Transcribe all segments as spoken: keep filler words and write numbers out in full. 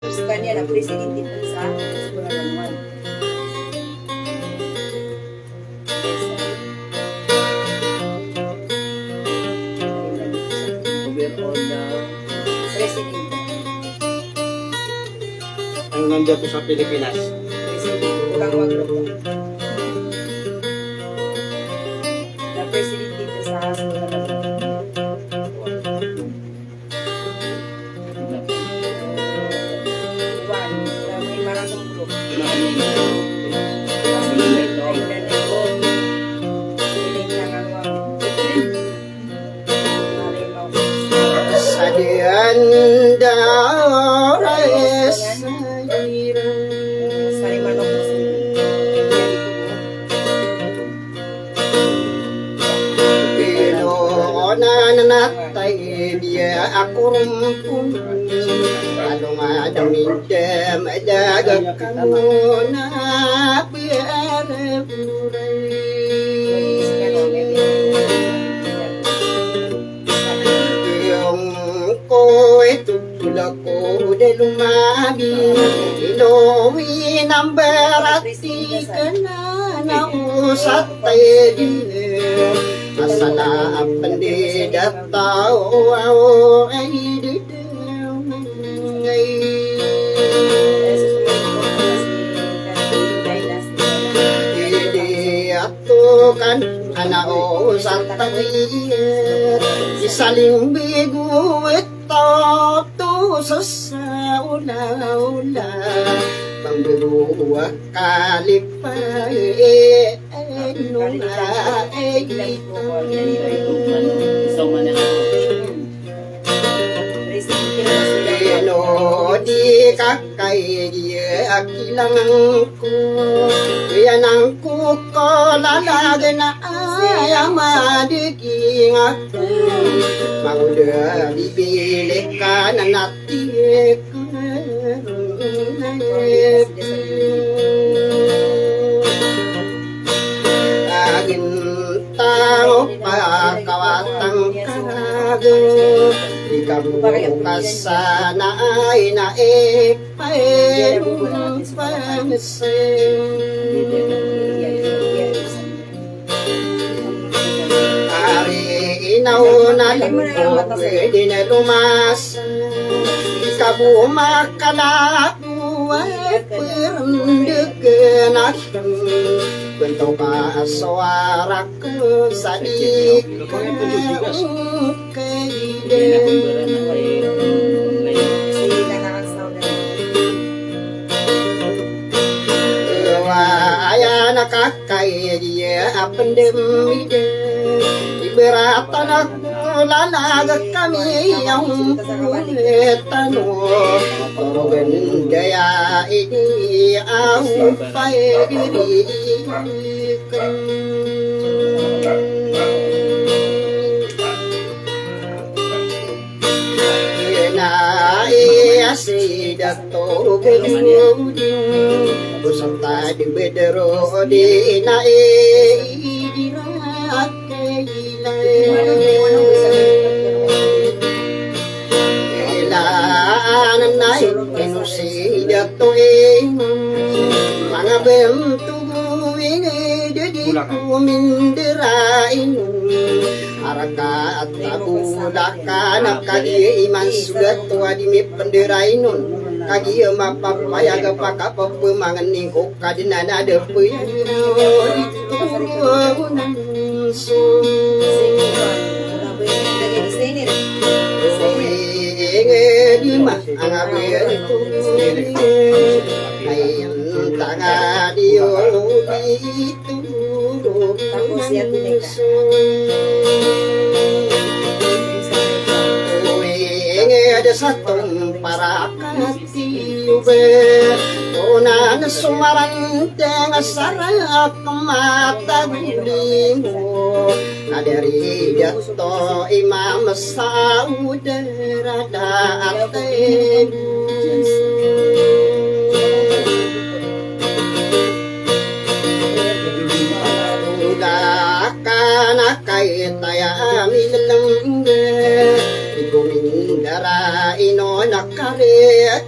Sekaniyan na presidente pn sa Sibongan Banua. Presidente. Ang nandito sa Pilipinas. Presidente, kulang mag-, na presidente sa Sibongan Banua. Sa di anda oras sa hirap. Ino na natay diya ako rompon. Along a damin dem daga kano na piyaraburay. Iyong ko ito Tula ko da lomabi, ino i nambarat i kanan a osatay di. Asal a pn di da taw a o ay di da mangay. Di di ato kanan a osatay di. Isa limbigo Tawto sa saolaola, pambago a kalipay, eno nga ay ito. Eno di kakaidi a kilangan ko, iyan ang ko kalalagan a aya madaging ako. Magoda di bilik ka na nati Agin tao pakawatang kago, di ka bukas sana ay naik pairong pansin. Ari inaw na lingkod di na lumas, di ka bumakalap Wa perndekenak bentuk suara ke sadika ukaide. Wa aya na kakaidi a pendemide ibarat anak Lalaga kami a ompoy tano, torogen daya idi a ompoy diri. Ina iya si Dato Berudin, busang tadi bedero di ina iya. Ilaan na ino si Dato Imam, manga bento gowing a di ko mindera inon. Araka at a bolaka na kagiya iman so Dato a di mipendera inon. Kagiya mapapayag a pakapepemangen ingko Kadnan a da pn so inged ima anga bento ay tanga diyo dito. Tapos ya tinek na. Inged sa tong parakat Tiyoba, onan so maranteng a sarak matag limo, na dari Dato Imam Saud Rada Atay. Uda ka na kaitaya a milelengga, di ko mindara inon a karek.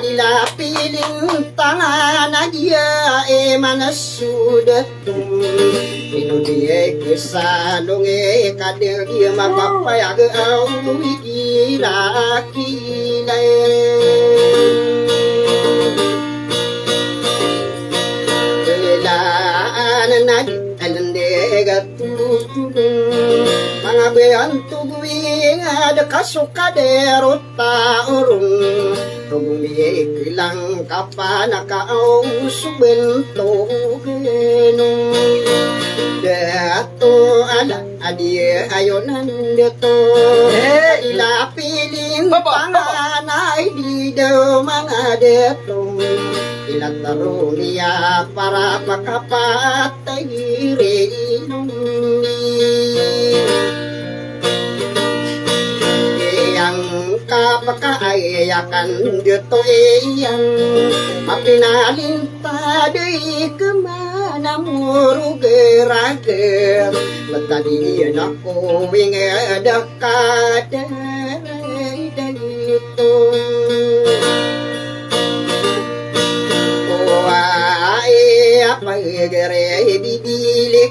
Di la pilintangan a giya i manas so dato. Ino di kisalong i kadeg iya mapapayag a awid i rakilay. Ilaan na di alendeg a tutulong. Manga bantog winged ka so kadero taorong, rogong di kilang kapanaka o so bantog ino. Dato ala a di ayonan dato. Eh, ila pilintangan a di daw manga dato. Ila taro niya para pakapat Tagiri nung di iyang kapakaayakan dato iyang mapinalintad i kemana morogerager. Matadiyan ako inged a kadaraydayto. Oway, a pagari bibilik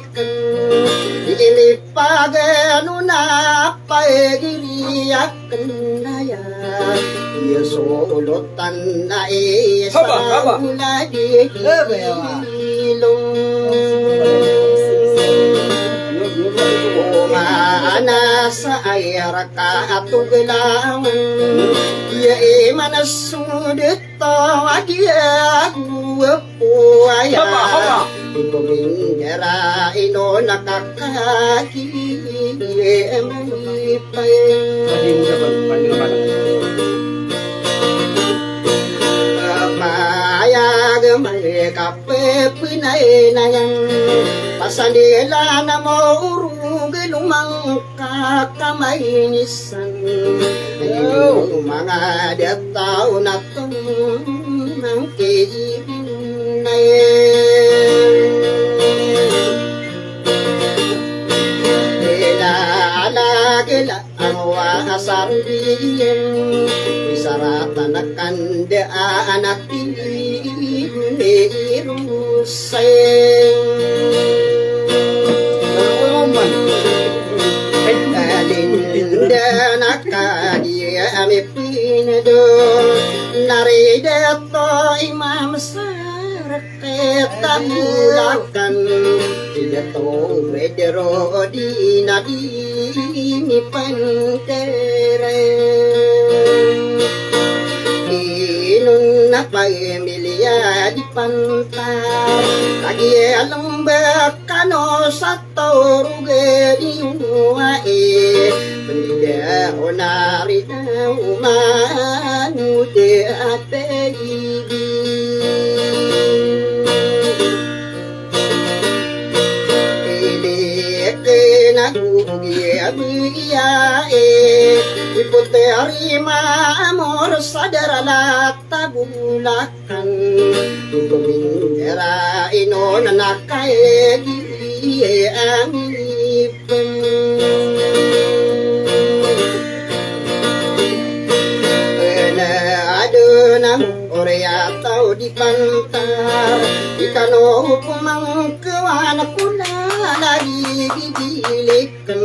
Di ini pagano na pagiriyaken aya. Iya solotan na isa Haba, haba. Ula di Eh, ba, ya, ba. Ilong. Umana sa ayar ka atuglawan. Iya iman sudet Taw a giya guwapo aya. Haba, haba. Ito bindera ino nakakaki. Adi mo sa pag-, pag-, Mayag may kapepenaynayang. Pasandilan a maurog lumang Kakamay nisan. Yo. Manga dataw na tumangkirinay. Ila ala gila ang wa asar diyan. Isaratan akan daan a Seng. Alinda na kadi ami pinado. Narida to imam sarket a bulakan. Ida to redero di na di mi pantere. pamiliya di pantar. Kagiya lomba kano sa torog di uwai. Pendida onari na umanu di ategi. Ili kena gugi abiya e. Ipot terima amor sadara la tabulakan. Tumindera ino na nakaegi ami pen. Ena adena oriya taw di pantar. Di kano pemangkewan ko na lagi di bilik. Ken,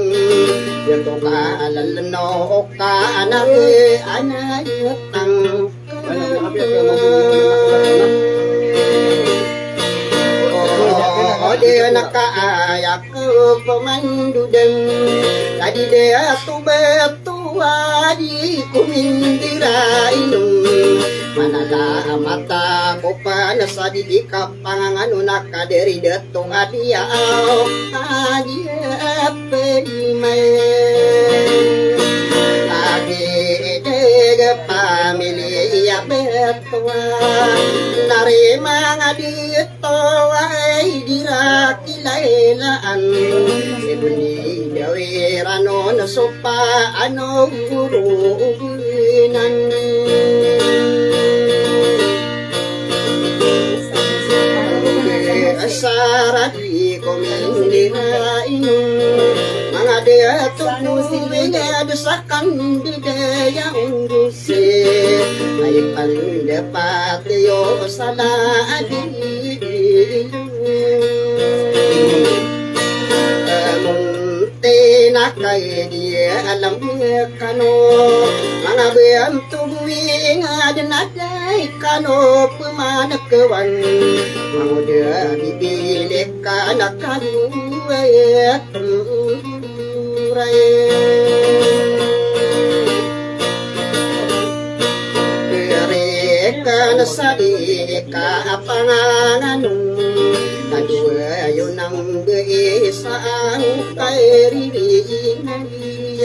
ya to ka alal no ka anak, anak tang. O, o, de na ka ayak pemandudeng. Tadi de atubat tuwa di kumindira inong. Manala mata ko panasa di di ka pangangano na kaderi de Tung adiyaw, adiyaw pedimae. Agi ideg pamiliya betwa. Nari manga dito ay dira kilailaan. Ibundi dawi rano na sopa ano guru ugunan. Asara di komindira ino. Manga daya tuku inged sakan di daya unduse. Ay pandapat yo sala adi. Amun tinakay di alam kano. Manga bantog wingad na Ay kano pemanakewan, mangoda bibilik ka na kaduwa ya turay. Berikan sa di ka pangangano, kaduwa yo nang beisa ang kairiringan.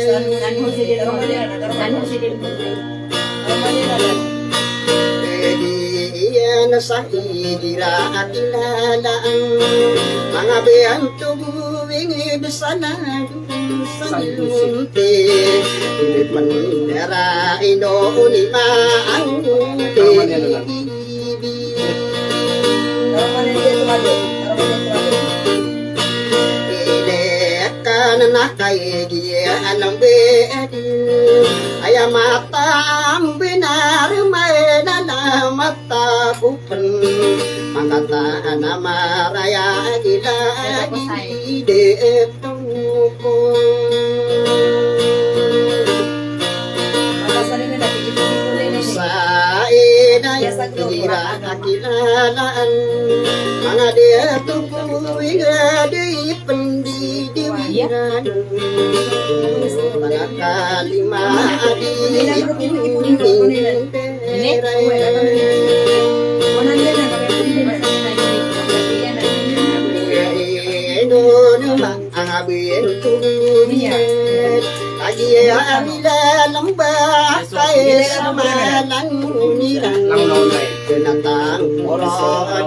Ano si Dil-, ano si Dil-, Pwede iyan sa hidira a kilalaan. Manga biyantog wingid sa nagong sa nilunti. Hindi man nira ino ni maang bibi. Ile ka na nakay giya alam bedi. Aya mata ambinar may na mata bupen. Mangata na maraya gila di de tungkol. Sa ina ira a kilalaan, manga di a tuku inged i pendidiwiran. Manga kalima a di kuning. Ino numa ang abin tumiyan. Agiya amila lamba kay samalan iran. Kenatang oro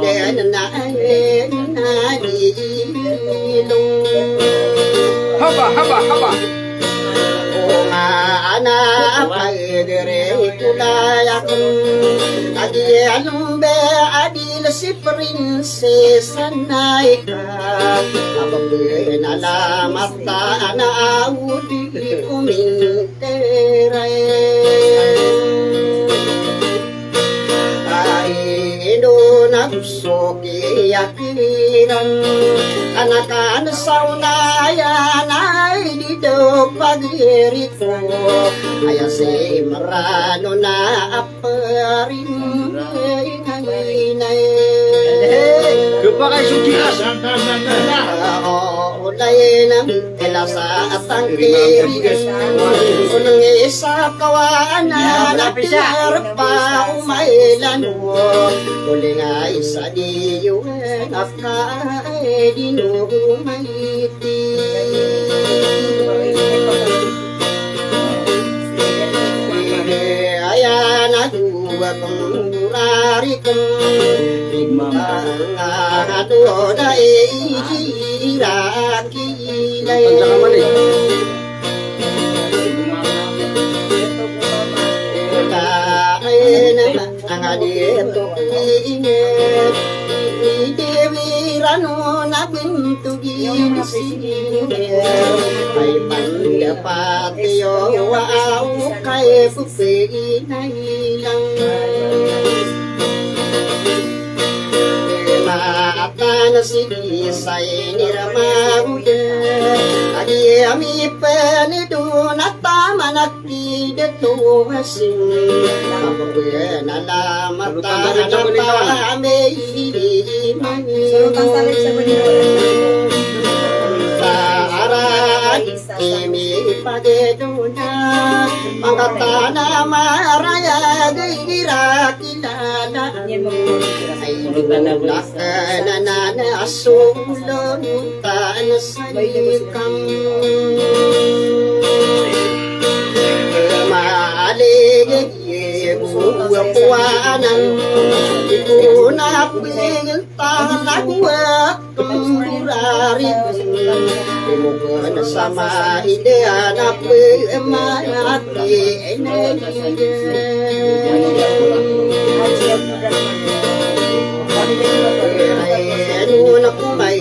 den na ayen na dilong. Haba, haba, haba. Oma ana apa gere kulayak. Agiya lumbe adil si prinsesa naika. Abang ben alamat ta ana audi kuminterai. Ai indo na gusto kiyakiran. Anak ana sauna ya na di do pagiri. Aya si merano na aperin inay. Kepakay sukiras. Olaina, elasa atang kiri, oneng isa kawana na piyarpa umailano, olenga isa diyo na kaedino umaiti. Aya na duwa kong burari kong, imang nga doda e irak. Angadi to kine, i Dewi Rano na bento gini sine. Ay pandapat iyo wa aw kay pupe inailang. Matan sigi sa iniramaguda, agi ami penido na tamanak Di dato asin, apo ko yan alamat a napamay mani. Sa ara imi pagedona, pangkatana maraya gay irak ilala. Ay dona ka nanana asolon tana sa Maligid iye buwa puwanan, di ko na pegel tana buwa kemburari. Di mo ko na sama ide ana pemati ene ide. Eno na ko may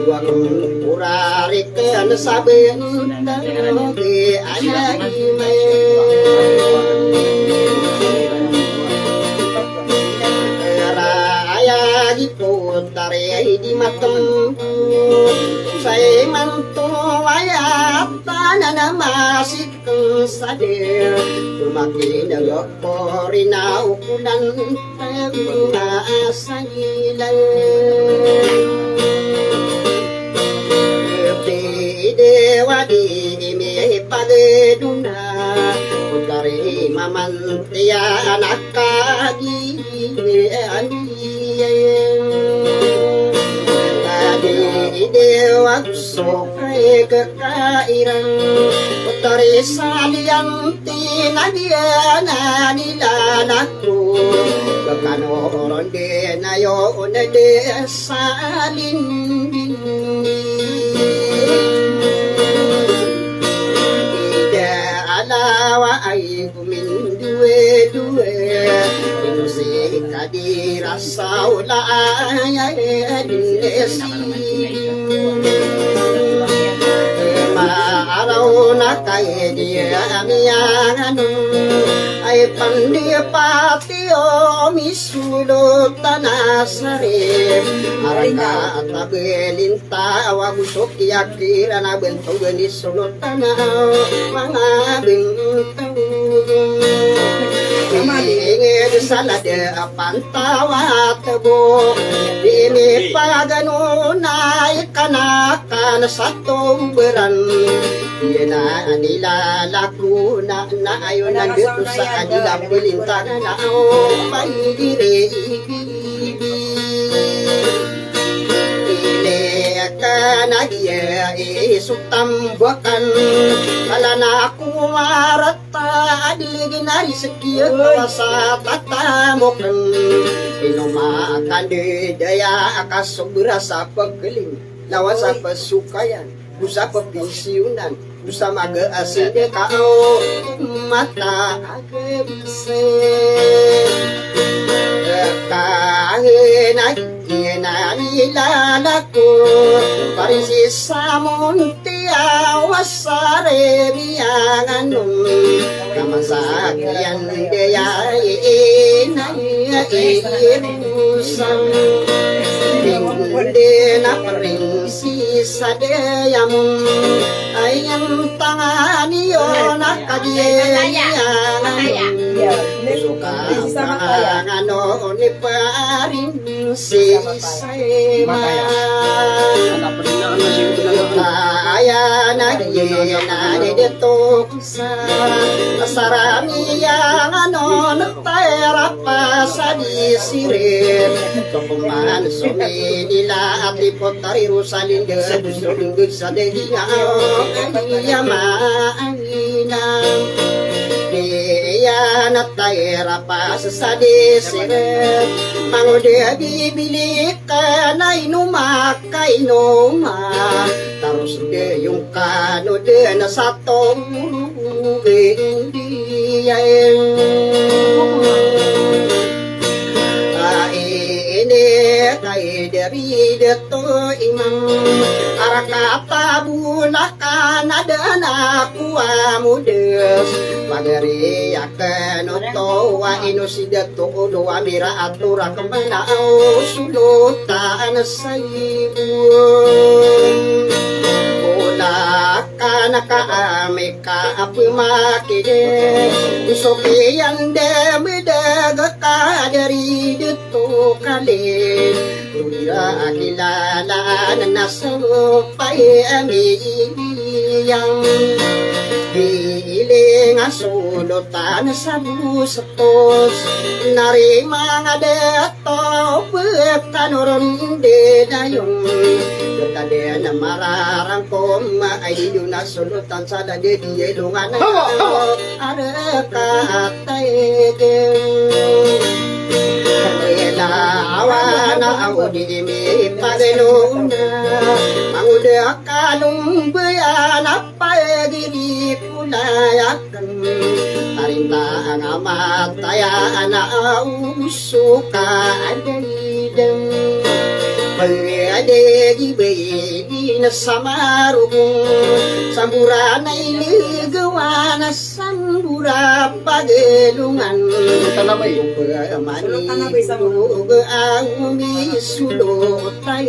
Dua kong purari kena saben tano di ana imay. Raya di putari di matem. Say manto aya tana na masik Kung sadya, tumakinag ako rin ako ng pag-umaasailan. Pwede wadi imipagduna, kung dari mamantiya anak kagi. Adi dewa so kay kakairan, putari salian tinagyan a nilalako. Bakano ron di nayo na di salin dindi. Ida alawa ay Duwe-duwe, ino si kadira sa wala aya dine si. Maaraw na kay di amiyangano, ay pandipati o misulo tana sari. Araka tabelinta waguso kiyakiran a bento gani sulo tana manga bento. Inged salad a pantawat bo, ini pagano na ikanakan sa tomberan. Iya na nilalako na, na ayo na dito sa kanila pilintanan na o paigiri. Ile ka na giya iso tambakan, ala na ako marata a di lagi na rizki a kawasa tatamokan. Ino makandidaya a kasobra sa pagkaling, lawan sa pasukayan. Go sa pepinsiyonan, go sa mag-aaside ka o mata a kebise. Kagen a di na nilalako, parin si samontiya wasare miyanganom. Kaman sa kiyan daya ina iya irusan. Inde na parin si sadayamon, ayan tangan iyo na kadiyan iyan. Suka pangano ni parin si Saiman. Kaya na gina di dato sa sarami yang ano na tera pa sa di sirin. Kakuman sumi nila ati potari Rosalinda, sa di nga o iya ma Ina, iya na tera pa sa di sirin. Mangode bibili ka na inoma ka inoma. Taros de yung kano de na satong. Ai ini kai dari dato imam. Arakata bulak Kanada na kowa modes. Pagari aken oto wa ino si dato olo amira atora kemana o solotan sa ibo. Ola kana ka ami ka apemakide. Sokiyan de medaga ka dari dato kali. Ira a kilalaan na sopay a miyang. Hiling a solotan sa bosetos. Narima nga dato pekanoron de dayong. Ketaden a mararangkom a iyo na solotan sa dade di elongan. Hawa, hawa. Arekatay gen. Elawan a odi mi pagelona. Mangoda kalombeyan a pagiri kolayaken. Tarinta ang amataya ana auso ka adaiden. Pagade gi bayi di na samarogong. Sambura na iligawan a Sambura pagelongan. Solotan a bay. Solotan a bay, sambura. Aw misolotan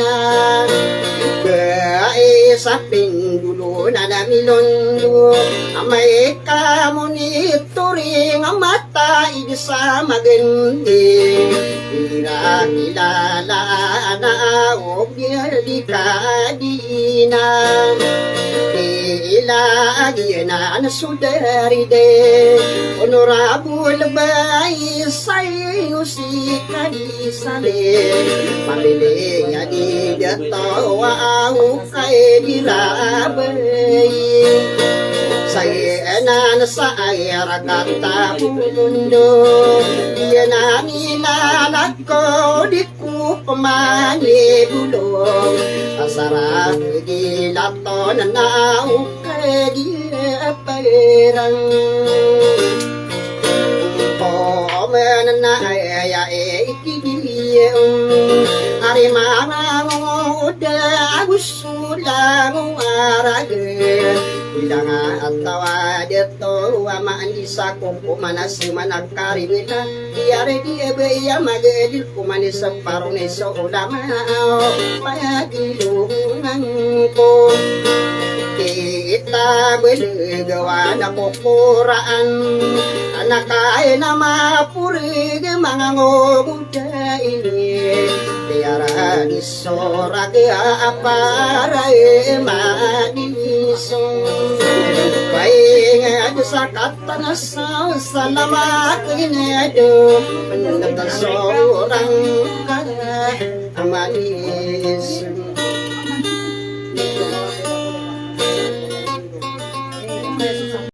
a. Ba isa pindolo na na milondo. Amay ka monitoring a mata id sa magandi. Ira kilalaan a o Di ka di na di ila agi na na sodari de. Honorable bay sa ino si kadi sali. Pamili ya di dato wa au kay di rabay. Sa ina na sa ay rakata bundo. Di na nila lako di Ko pamani bolong, a sarap di laton na o kadi a perang. Ko menena aya e ikidi, ari mangangoda ago solang o arage. Bilang a tawa deto a maani sa kokoman a si manakarimita. Iyari di ebe iya magedil ko mani separo ni so ulama o pagilungan ko. Kita belegawan a kokoraan, anak ay na mapureg mangangogoda ini. Iyara di sorag a aparay manisong. Paingad sa kat Tana sa salamat inado, penentan sorang ka amanis.